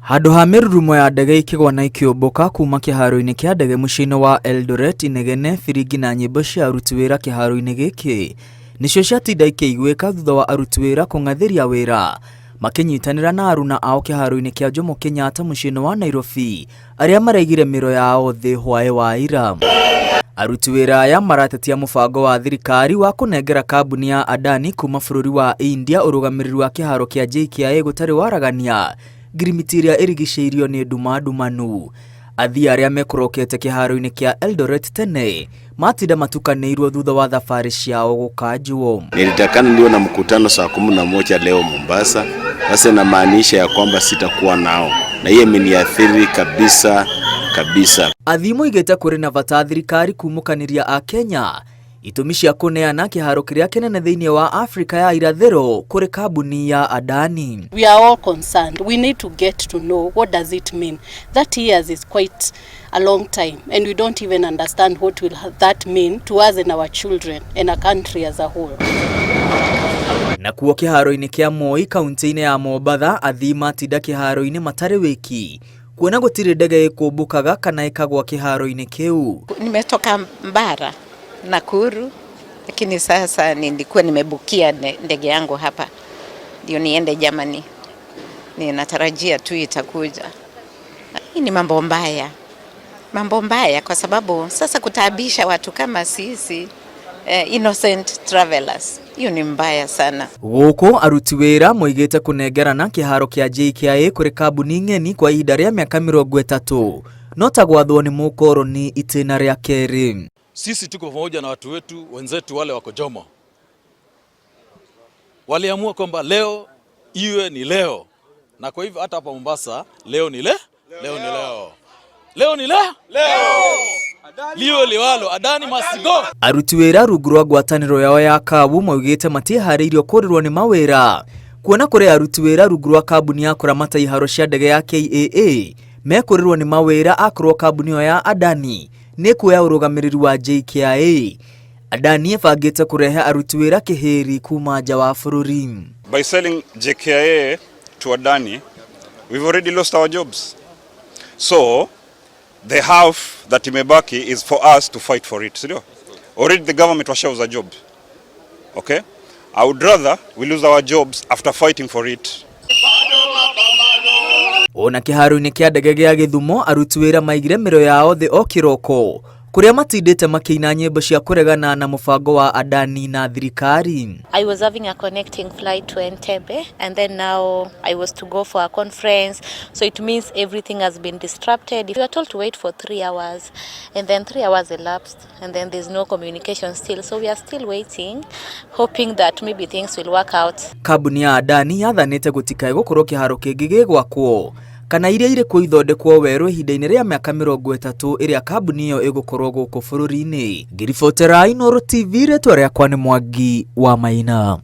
Handũ ha mĩrurumo ya ndege ikĩgwa na ikĩũmbũka kuma kĩharo-inĩ kĩa ndege mũciĩ-inĩ wa Eldoret, inegene, biringi na nyĩmbo cia aruti wĩra kĩharo-inĩ gĩkĩ nĩcio ciatinda ikĩiguĩka thutha wa aruti wĩra kũng'athĩria wĩra makĩnyitanĩra na aruna ao kĩharo-inĩ kĩa Jomo Kenyatta mũciĩ-inĩ wa Nairobi arĩa maraigire mĩro yao thĩ hwaĩ wa ira. Aruti wĩra aya maratetia mũbango wa thirikari wa kũnengera kambuni ya Adani kuma bũrũri wa India ũrũgamĩrĩri wa kĩharo kĩa JKIA gũtarĩ waragania ngirimiti ĩrĩa ĩrigicĩirio nĩ nduma ndumanu. Athii arĩa mekũrokete kĩharo-inĩ kĩa Eldoret tene matinda matukanĩirwo thutha wa thabarĩ ciao gũkanjwo. Nilitakana niwe na mkutano saa 11 leo Mombasa. Sasa inamaanisha ya kwamba sitakuwa nao, na hiyo imeniathiri kabisa kabisa. Athii moigĩte kũrĩ na bata thirikari kumũkanĩria Akenya itũmi cia kũneana kĩharo kĩrĩa kĩnene thĩinĩ wa Afrika ya irathĩro kũrĩ kambuni ya Adani. We are all concerned. We need to get to know what does it mean. 30 years is quite a long time and we don't even understand what will that mean to us and our children and our country as a whole. Nakuo kĩharo-inĩ kĩa Moi kaunti-inĩ ya Mombatha athii matinda kĩharo-inĩ matarĩ wĩki kuona gũtirĩ ndege ĩkũmbũkaga kana ĩkagwa kĩharo-inĩ kĩu. Nimetoka Mbara, Nakuru, lakini sasa nilikuwa nimebukia ndege yangu hapa ndio niende Germany. Ninatarajia tu itakuja. Hii ni mambo mbaya, mambo mbaya kwa sababu sasa kutaabisha watu kama sisi innocent travelers, hiyo ni mbaya sana. Gũkũ aruti wĩra moigĩte kũnengerana kĩharo kĩa JKIA kũrĩ kambuni ng'eni kwa ihinda rĩa mĩaka 30 no ta gwathwo nĩ mũkoroni itĩna rĩa kerĩ. Sisi tuko pamoja na watu wetu wenzetu wale wako Jomo, waliamua kwamba leo iwe ni leo, na kwa hivyo hata hapa Mombasa leo ni leo ni leo, leo ni leo, leo liwe liwalo, Adani must go. Aruti wĩra rungu rwa ngwatanĩro yao ya KAWU maugĩte matiharĩirio kũrĩrwo nĩ mawĩra kuona kũrĩ aruti wĩra rungu rwa kambuni ya kũramata iharo cia ndege ya KAA mekũrĩrwo nĩ mawĩra akorwo kambuni ĩyo ya Adani nĩ kuoya ũrũgamĩrĩri wa JKIA. Adani ĩbangĩte kũrehe aruti wĩra kĩhĩri kuma nja wa bũrũri. By selling JKIA to Adani, we've already lost our jobs. So the half that imebaki is for us to fight for it. Sindio? Already the government washauza job. Okay? I would rather we lose our jobs after fighting for it. Ona kĩharo-inĩ kĩa ndege gĩa Gĩthumo aruti wĩra maigire mĩro yao thĩ o kĩroko kũrĩa matindĩte makĩina nyĩmbo cia kũregana na mũbango wa Adani na thirikari. I was having a connecting flight to Entebbe, and then now I was to go for a conference. So it means everything has been disrupted. We were told to wait for 3 hours, and then 3 hours elapsed, and then there's no communication still. So we are still waiting, hoping that maybe things will work out. Kambuni ya Adani yathanĩte gũtikae gũkorwo kĩharo kĩngĩ gĩgwakwo kana iria irĩ kuo ithondekwo werũ ihinda-inĩ rĩa mĩaka 30 ĩrĩa kambuni ĩyo ĩgũkorwo gũkũ bũrũri-inĩ. Ngĩribotera Inooro TV rĩtwa rĩakwa nĩ Mwangi wa Maina.